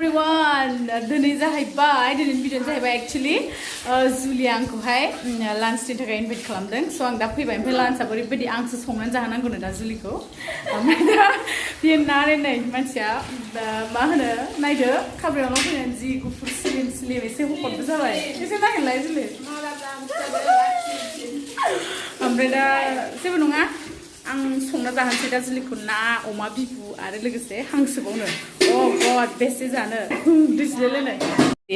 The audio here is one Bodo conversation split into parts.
everyone. Dini जाहैबाय दिनै भिडिअ जाहैबाय एक्चुअली जुलिया आंखौहाय लान्चनि थाखाय इनभाइट खालामदों स' आं दा फैबाय ओमफ्राय लान्चआबो ओरैबायदि आंसो संनानै जाहोनांगौनो दा जुलिखौ ओमफ्राय दा बियो नारे नै मानसिया मा होनो नायदो खाब्रायावल' फैनानै जि गुफुर स्लिम स्लिम एसे हखरबो जाबाय एसे नायलाय जुलि ओमफ्राय दा जेबो नङा आं संना जाहोनसै दा जुलिखौ ना अमा बिबु आरो लोगोसे हांसोबावनो अ गड बेसे जानो दैज्लायलायनाय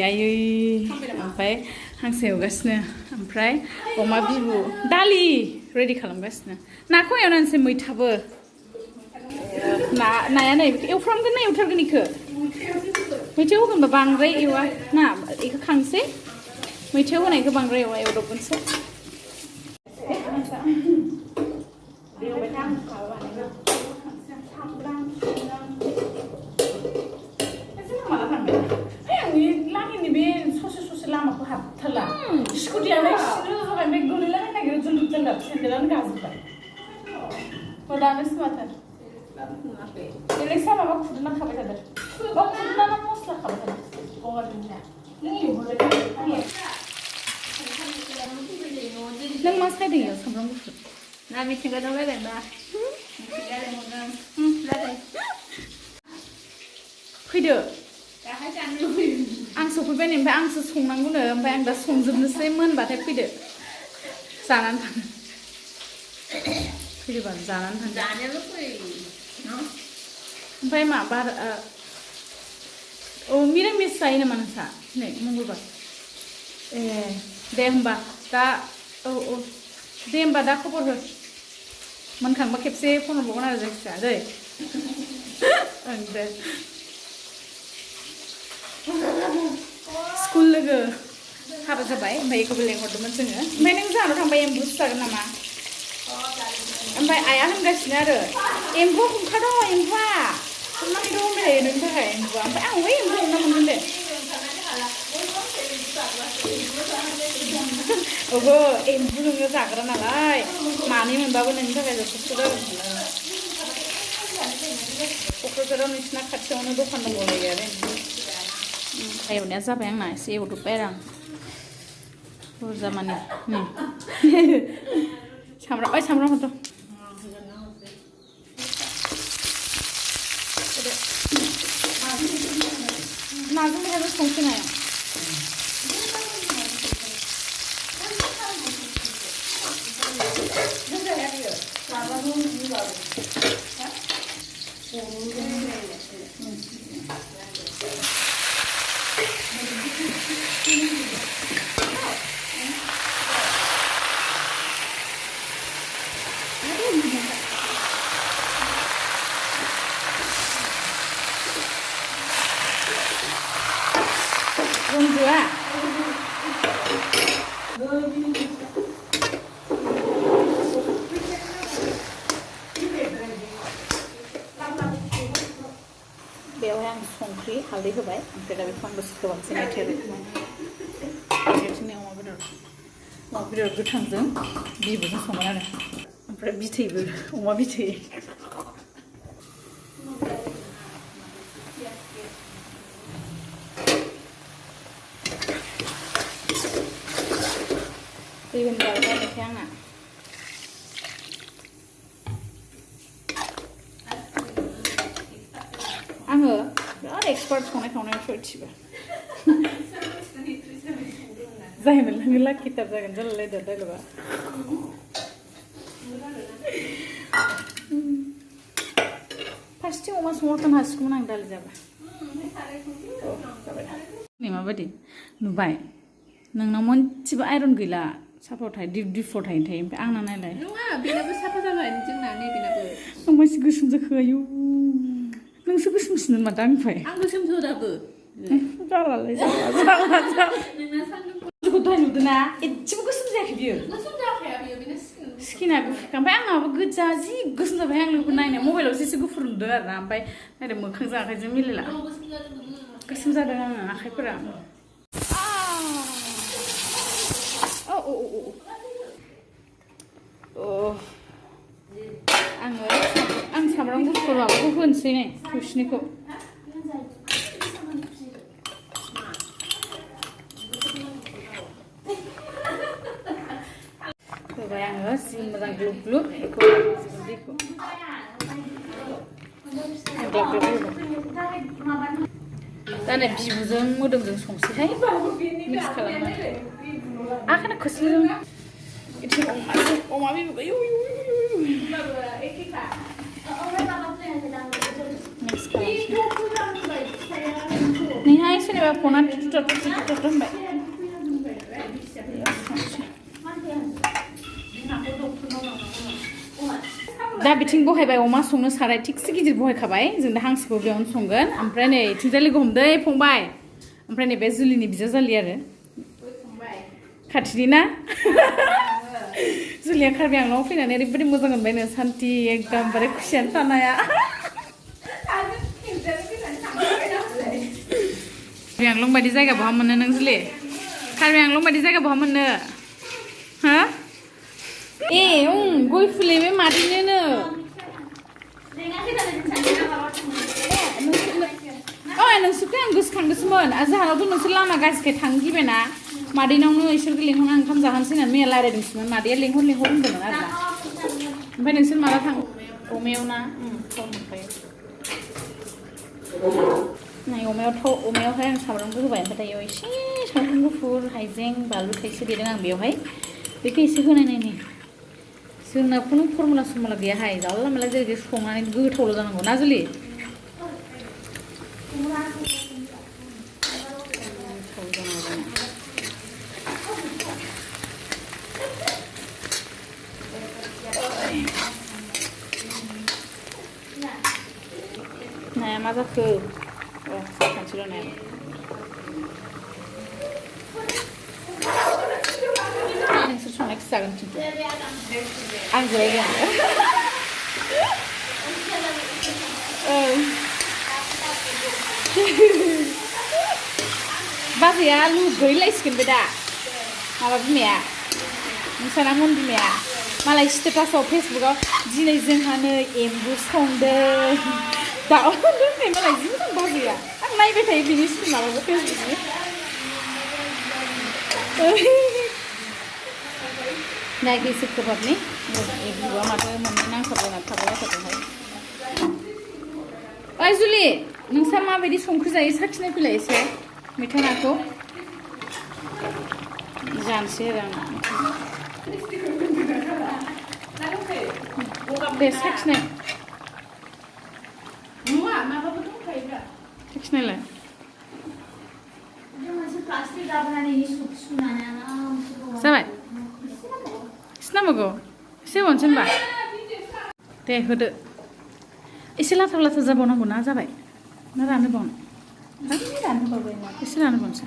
आयै ओमफ्राय हांसो एवगासिनो ओमफ्राय अमा बिबु दालि रेडि खालामगासिनो नाखौ एवनानैसै मैथाबो नाया नै एवफ्रामगोन ना एवथारगोन इखो मैथायाव होगोनबा बांद्राय एवा ना इखो खांसै मैथायाव होनायखौ बांद्राय एवा एवदबगोनसो लामाखौ हाबथारला स्कुटियानो सिनो जाबाय ओमफ्राय गोलैलाबायनो नागिरो जुलुप जोंगाब सेन्देलानो गाजोब्बाय दानोसो माथो एलेक्सा माबा खुदुना खाबाय थादों खुदुना ना मस्ला खाबाय थादों गंगार दुन्दिया नों मा सायदों इयाव सामब्राम गुफुर ना मिथिंगाजों रायलायना फैदो आं सफैबाय नै ओमफ्राय आंसो संनांगौनो ओमफ्राय आं दा संजोबनोसै मोनबाथाय फैदो जानानै थाङो फैदोबा जानानै थाङो जानायाल' फै ओमफ्राय मा बार औ मिरामिस जायो नामा नोंसा नै मंगलबार ए दे होमबा दा औ औ दे होमबा दा खबर हो मोनखांबा खेबसे फन हरबावगोन आरो जायखिजाया दै ओं दे स्कुल लोगो हाबा जाबाय ओमफ्राय बेखौबो लेंहरदोंमोन जोङो ओमफ्राय नों जानो थांबाय एम्बुसो जागोन नामा ओमफ्राय आइया होनगासिनो आरो एम्बुआ हमखादों एम्बुआ हमनानै दं होनबाय नोंनि थाखाय एम्बुआ ओमफ्राय आं बै एम्बु हमना मोनगोन दे ओहो एम्बु नोङो जाग्रा नालाय मानै मोनबाबो नोंनि थाखाय जथेस्थ' जागोन क'क्राझाराव नोंसिना खाथियावनो दखान दंबावलायो आरो एवनाया जाबाय आंना एसे एवदबबाय आरो आं बुरजा माने नै सामब्राम हरदो नाजों मैथाजों संसै नाया रंजुआ बेवहाय आं संख्रि हालदै होबाय ओमफ्राय दा बेखौ आं दसे गोबांसै मेथाइथिंनि अमा बेदर गोथांजों बिबुजों संगोन आरो ओमफ्राय बिथैबो अमा बिथै दै होनबाय मेथाइ आंना आङो बिराद एक्सपार्ट संनाय खावनायाव सयथिबो जायोमोन नोङो लाखिथार जागोन जालायलायदो दायल'गा फार्स्टथिं अमा संहरखानो हासिगौमोन आं दालि जाबा नै माबायदि नुबाय नोंनाव मोनसेबो आइरन गैला साफायाव थायो डिफाव थायो ओमफ्राय आंना नायलाय नङा बेनाबो साफा जाबाय जोंना नैबेनाबो आं मानसि गोसोम जाखो आयौ नोंसो गोसोमसिन माथो आंनिफ्राय आं गोसोमसो दाबो जालालाय जाला नोंना दहाय नुदोंना एसेबो गोसोम जायाखै बियो गोसोम जाखाया बियो बेना स्किना गुफुरखा ओमफ्राय आंनाबो गोजा जि गोसोम जाबाय आं लोगोखौ नायनाया मबाइलावसो एसे गुफुर नुदों आरोना ओमफ्राय नायदों मोखांजों आखाइजों मिलायला गोसोम जादों आङो आखाइफोरा आं सामब्राम गुफुर माबाखौ होनोसै नै थौसिनिखौ मोजां ग्लुब ग्लुब बेखौ दैखौ ग्लाब ग्लाब दा नै बिबुजों मोदोमजों संसैहाय मिक्स खालामनानै आखाना खोस्लिजों अमा बिबु मिक्स खालामसै नैहाय सोरनिबा फना टुटुट होनबाय दा बिथिं बहायबाय अमा संनो साराय थिगसे गिदिर बहायखाबाय जों दा हांसोखौ बेयावनो संगोन ओमफ्राय नै थिंजाय लोगो हमदै फंबाय ओमफ्राय नै बे जुलिनि बिजावजालि आरो खाथिनि ना जुलिया कार्बि आंलंआव फैनानै ओरैबायदि मोजां मोनबायनो सान्ति एकदमबारे खुसियानो थानो हाया कार्बि आंलं बायदि जायगा बहा मोननो नों जुलि कार्बि आंलं बायदि जायगा बहा मोननो हा ए गय फुलि बे मादैनोनो नोंसोरखौ आं गोसोखांदोंसोमोन जोंहानावथ' नोंसोर लामा गाज्रिखाय थांनो गिबायना मादैनावनो इसोरखौ लेंहरना ओंखाम जाहोनोसै होननानै मैया रायज्लायदोंसोमोन मादैया लेंहर होनदोंमोन आरो ओमफ्राय नोंसोर माला थां अमायाव ना थाव मोनखायो नाय अमायावहाय आं सामब्रामबो होबाय ओमफ्राय दायो एसे सामब्राम गुफुर हाइजें बानलु थाइसे देदों आं बेवहाय बेखौ एसे होनाय नायनि जोंना खुनु फर्मुला सरमुला गैयाहाय जाला माला जेरै संनानै गोथावल' जानांगौ ना जुलि नाया मा जाखो सानसेल' नाया नोंसोर संनायखौ जागोन खिन्थु आं जिरायगोन बाजैया लुगैलायसिगोन बे दा माबा बिमाया नोंसाना मन बिमाया मालाय स्टेटासाव फेसबुकाव दिनै जोंहा नै एम्बु संदों दाउ दोननाय मालाय जि मोजां बाजैया आं नायबाय थायो बिनि माबाखौ फेसबुकनि नायगैसो खोबाबनि एम्बुआ माथो मोननै नांखाबलायनानै थाबायलायथारदोंहाय ओइ जुलि नोंसा माबायदि संख्रि जायो साखिनाय फैलाय एसे मैथा नाखौ जानोसै आरो आं दे साखिनाय साखिनायलाय जाबाय एसे नांबावगौ एसे होबावनोसै होनबा दे होदो एसे लाथाब लाथाब जाबावनांगौ ना जाबाय ना रानहोबावनो एसे रानहोबावनोसै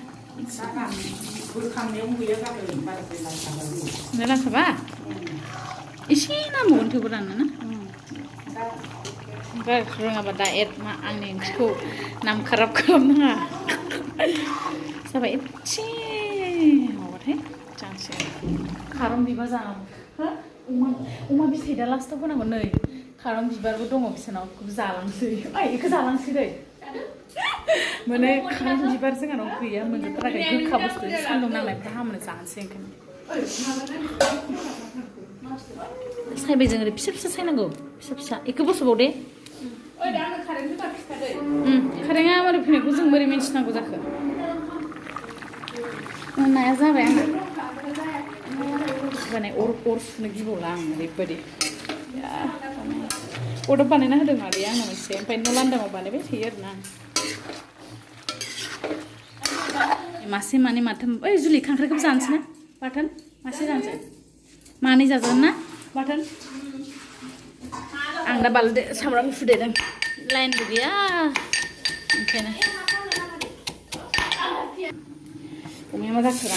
लाथाबा एसे नांबावगोन थेवबो राननो ना रोङाबा दा मा आंनि ओंख्रिखौ नाम खाराब खालामनाङा जाबाय एसे माबाथाय जानोसै खारं बिबार जानांगौ अमा बिथै दा लास्टाव होनांगौ नै खारं बिबारबो दङ बिसोरनाव बेखौबो जालांसै बेखौ जालांसै दै माने खारं बिबार जोंहानाव गैया मोनजोबथाराखै गोखा बुस्थु सान्दुं नांनायफ्रा हामनो जानोसै ओंखायनो सायबाय जों ओरै फिसा फिसा सायनांगौ फिसा फिसा बेखौ बसबाव दे खारेङा मारै फैनायखौ जों बोरै मिन्थिनांगौ जाखो नाया जाबाय आंना जानाय अर सुनो गिबावला आं ओरैबायदि अरदाब बानायना होदों मादैया आंनाव एसे ओमफ्राय न' लांदाङाव बानायबाय थायो आरोना मासे मानै माथाम ओइ जुलि खांख्राइखौबो जानोसै ना बाथोन मासे जानोसै मानै जाजागोन ना बाथोन आं दा बानलु सामब्राम गुफुर देदों लाइनबो गैया ओंखायनो अमाया मा जाखो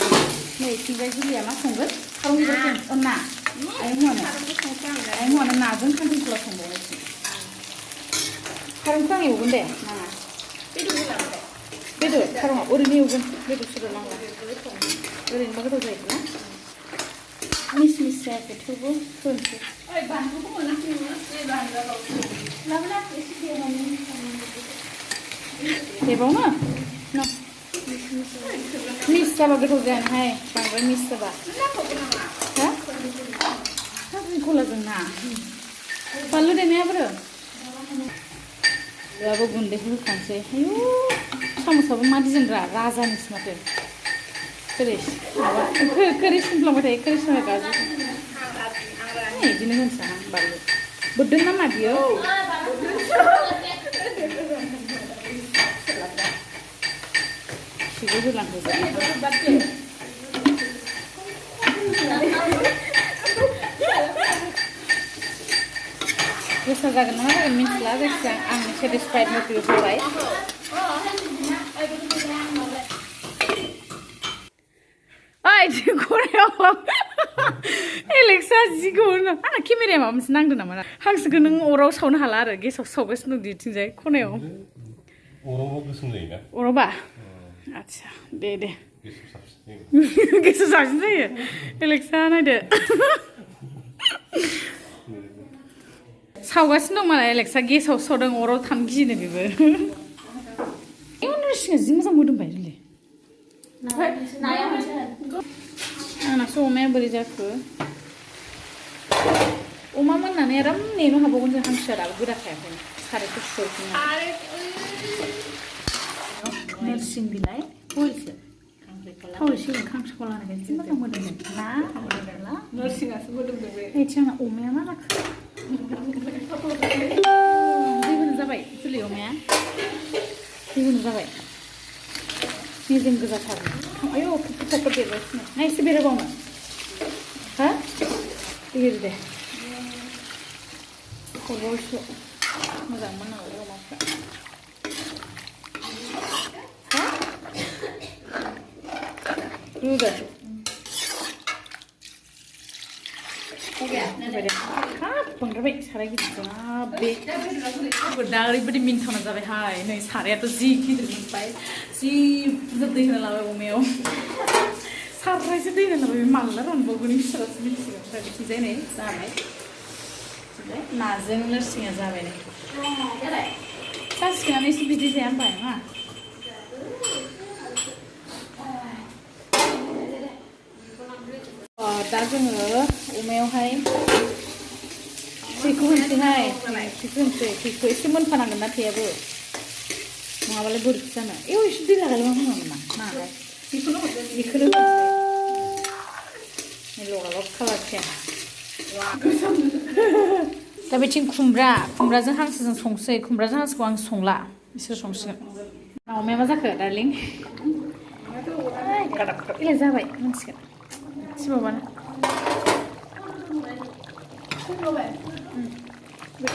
नै थिंजाय जुलिया मा संगोन खारं बिबारजों ना आइ हौवानो नाजों खांख्रिखला संबावनोसै खारंखौ आं एवगोन दे नाङा बेदर खारंआ ओरैनो एवगोन बेदर सेदर नांला ओरैनोबा गोथाव जायो ना मिस मिस जायाखै थेवबो होनोसै देबावनो मिस जाबा गोथाव जायानोहाय बांद्राय मिस जाबा खांख्रिखलाजों ना बानलु देनाया बोरो बेयावबो गुन्दैखौ होखानोसै आयु साम'साबो मादि जोंग्रा राजानिसो माथो खोरै संफ्लांबाय थायो खोरै संनाय गाज्रि बिदिनो होनसै आं बानलु बोरदों नामा बियो सिगौ होलांहोजोबो गोसा जागोन ना जागोन मिन्थिला जायखिजाया आं सेटिसफाइड मटिभ होबाय खरायाव एलेक्सा जिखौ आंना केमेराया माबा मोनसे नांदों नामा हांसोखौ नों अराव सावनो हाला आरो गेसाव सावगासिनो दं दिथिंजाय खनायाव अरावबा गोसोम जायोना अरावबा आच्छा दे गेसाव साबसिन जायो एलेक्सा नायदो सावगासिनो दं मालाय एलेक्सा गेसाव सावदों अराव थानो गिनो बेबो नोरसिङा जि मोजां मोदोमबाय जुलि आंनासो अमाया बोरै जाखो अमा मोननानै आराम नेनो हाबावगोन जों हांसोआ दाबो गोदाखायाखै सारायखौ सुहरफिनो नोरसिं बिलाइ बयलसो थाव एसे खांख्रिखला होनानै जि मोजां मोदोमदों ना नोरसिङासो मोदोमदों बे आंना अमाया मा जाखो दैहोनो जाबाय जुलि अमाया दैहोनो जाबाय मेजेम गोजाथार आयौ फुफु देरगासिनो ना एसे बेरायबावनो हा देर दे खर'सो मोजां मोननांगौ अमाफ्रा हा रुदो बांद्राय साराय गिदिर बे दा ओरैबायदि मिन्थावना जाबायहाय नै सारायाथ' जि गिदिर मोनबाय जि बुरजा दै होना लाबाय अमायाव सारायसो दै होना लाबाय माला रानबावगोन इसोरासो मिथिगौ ओमफ्राय बिथिंजाय नै जाबाय नाजों नोरसिङा जाबाय नै जासिगोनानो एसे बिदि जाया होनबाय नङा दा जोङो अमायावहाय थैखौ होनोसैहाय थैखौ होनोसै थैखौ एसे मोनफानांगोन ना थैयाबो नङाबालाय बोरैथो जानो एसे दै लागायला मा होनांगोन नालाय बेखौनो लगालग खालारखाया दा बेथिं खुमब्राजों हांसोजों संसै खुमब्राजों हांसोखौ आं संला बिसोर संसिगोन अमाया मा जाखो डार्लिं एलाय जाबाय मोनसिगोन एसेबाबानो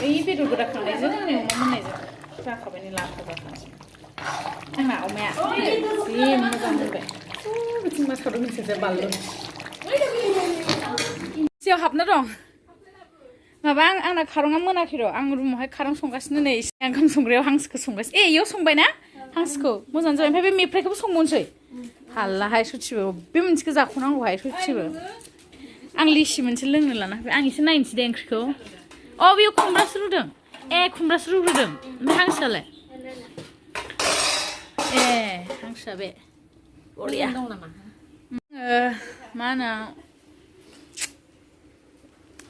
ओइ बेदर गोदाखांनायजों आंनि अमा मोननायजों जाखाबाय नै लाथा जाखानोसै आंना अमाया जि मोजां मोनबाय बिथिं मा सावदों नोंसोरजों बानलु सियाव हाबना दं माबा आंना खारंआ मोनाखै र' आं रुमावहाय खारं संगासिनो नै ओंखाम संग्रायाव हांसोखौ संगासिनो इयाव संबाय ना हांसोखौ मोजां जाबाय ओमफ्राय बे मेफ्राइखौबो संबावनोसै हाल्लाहाय सथिबो बे मोनसेखौ जाख'नांगौहाय सथिबो आं लिसि मोनसे लोंनो लाना फैबाय आं एसे नायनोसै दे ओंख्रिखौ बेयो खुमब्रासो रुदों खुमब्रासो रुग्रोदों ओमफ्राय हांसोआलाय हांसोआ बे बरिया मा होनो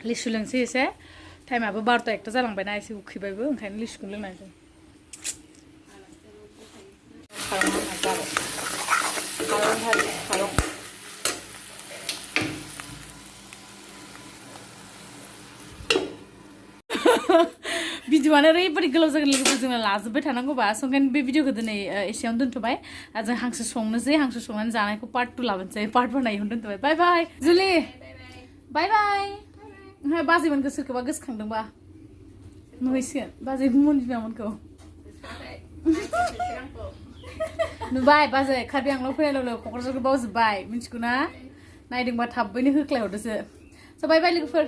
लिसु लोंसै एसे टाइमाबो 12:01 जालांबायना एसे उखैबायबो ओंखायनो लिसुखौ लोंनायसै भिडिअआनो ओरैबायदि गोलाव जागोन लोगोफोर जोंना लाजोबबाय थानांगौबा ओंखायनो बे भिडिअखौ दिनै एसेयावनो दोनथ'बाय जों हांसो संनोसै हांसो संनानै जानायखौ पार्ट 2 लाबोनोसै पार्ट 1 नायैखौनो दोनथ'बाय बाय बाय जुलि बाय बाय ओमफ्राय बाजैमोनखौ सोरखौबा गोसोखांदोंबा नुहैसिगोन बाजै बिमामोनखौ नुबाय बाजै कार्बि आंलं फैनाय लोगो क'क्राझारखौ बावजोब्बाय मिथिगौ ना नायदोंबा थाबैनो होख्लायहरदोसो स' बाय बाय लोगोफोर